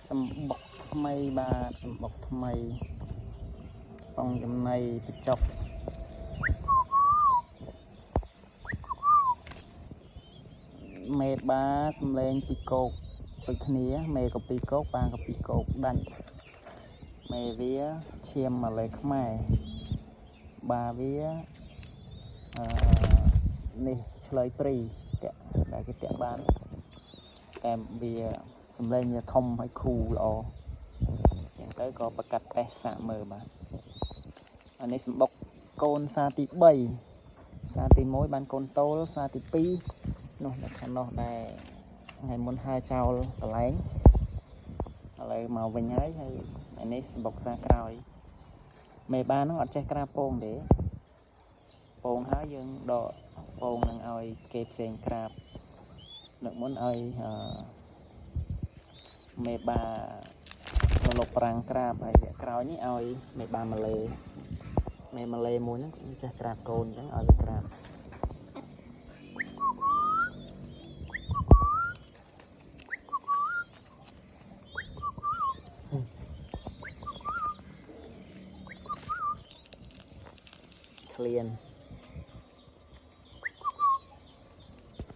សម្បុកថ្មីបាទសម្បុកថ្មីបងចំណៃបញ្ចុកមេបាសំលេងពីកោកដូចគ្នាមេក៏ពីកោកបាក៏ពីកោកដាច់មេវាឈាមម៉ាឡេខ្មែរបាវាអឺនេះឆ្លើយព្រីតាក់ដែលគេតាក់បានតែវាសំលេងវាធំហើយគូល្អចឹងទៅក៏ប្រកាសតេស្តសាកមើលបាទអានេះសម្បុកកូនសាទី3សាទី1បានកូនតូលសាទី2នោះនៅខាងនោះដែលថ្ងៃមុនហើចោលកន្លែងឥឡូវមកវិញហើយហើយអានេះសម្បុកសាក្រោយមេបានហ្នឹងអត់ចេះក្រាបពងទេពងហើយយើងដកពងនឹងឲ្យគេផ្សេងក្រាបនឹកមុនឲ្យអឺមេបាលលកប្រាំងក្រាបហើយវគ្គក្រោយនេះឲ្យមេបាម៉ាឡេមេម៉ាឡេមួយហ្នឹងចេះក្រាបកូនអញ្ចឹងឲ្យវាក្រាប ឃ្លាន